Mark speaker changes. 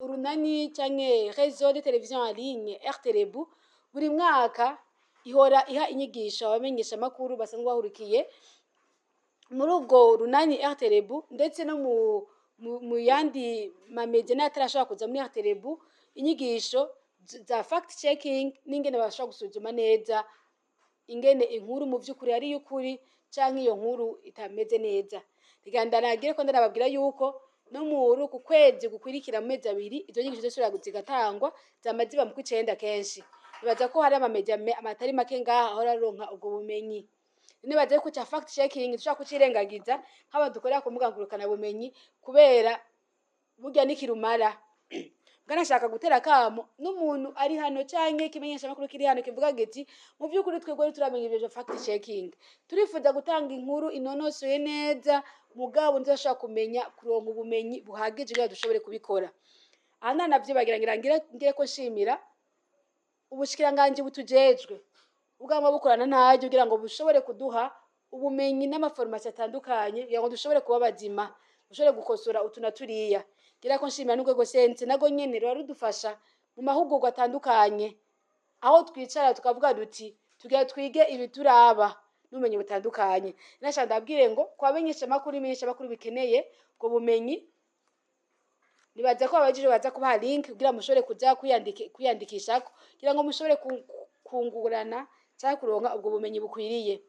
Speaker 1: Urunani canke Réseau de Télévision en ligne RTRebu buri mwaka ihora iha inyigisho abamenyesha makuru basanzwe bahurikiye muri ubwo runani RTRebu, ndetse no mu yandi mamedia n'ayatarashobora kuza muri RTRebu, inyigisho za fact checking n'ingene bashobora gusuzuma neza ingene inkuru mu vy'ukuri ari iy'ukuri canke iyo nkuru itameze neza. Reka ndanagire ko ndanababwira yuko no muri uku kwezi gukwirikira, mu mezi 2, izo nyigisho zosubira zigatangwa. Zama ziba mu kw'icenda kenshi. Nibaza ko hari amamedia amatari make ngaha ahora aronka ubwo bumenyi. Nibaza yuko ca fact checking dushobora kucirengagiza nk'abantu dukorera ku mbuga ngurukanabumenyi, kubera burya nikirumara. Bwanashaka gutera akamo n'umuntu ari hano canke ikimenyeshamakuru kiri hano kivuga giti: "Mu vy'ukuri twebwe ntituramenya ivyo fact checking, turifuza gutanga inkuru inonosoye neza, mugabo ntidashobora kumenya kuronka ubumenyi buhagije kugira dushobore kubikora." Aha ntanavyibagira, ngira ngire ko nshimira ubushikiranganji butujejwe, bwama bukorana ntaryo kugira ngo bushobore kuduha ubumenyi n'amaformation atandukanye, kugira ngo dushobore kuba bazima, dushobore gukosora utu na turiya. Ngira ko nshimira n'urwego CNC, narwo nyene ruba rudufasha mu mahugurwa atandukanye, aho twicara tukavuga duti: "Tugira twige ibituraba n'ubumenyi butandukanye." Nashaka ndabwire ngo kwa menyeshamakuru, imenyeshamakuru bikeneye ubwo bumenyi, nibaza ko abajije baza kubaha link kugira mushobore kuja kwiyandikishako, kugira ngo mushobore kungurana cyangwa kuronka ubwo bumenyi bukwiriye.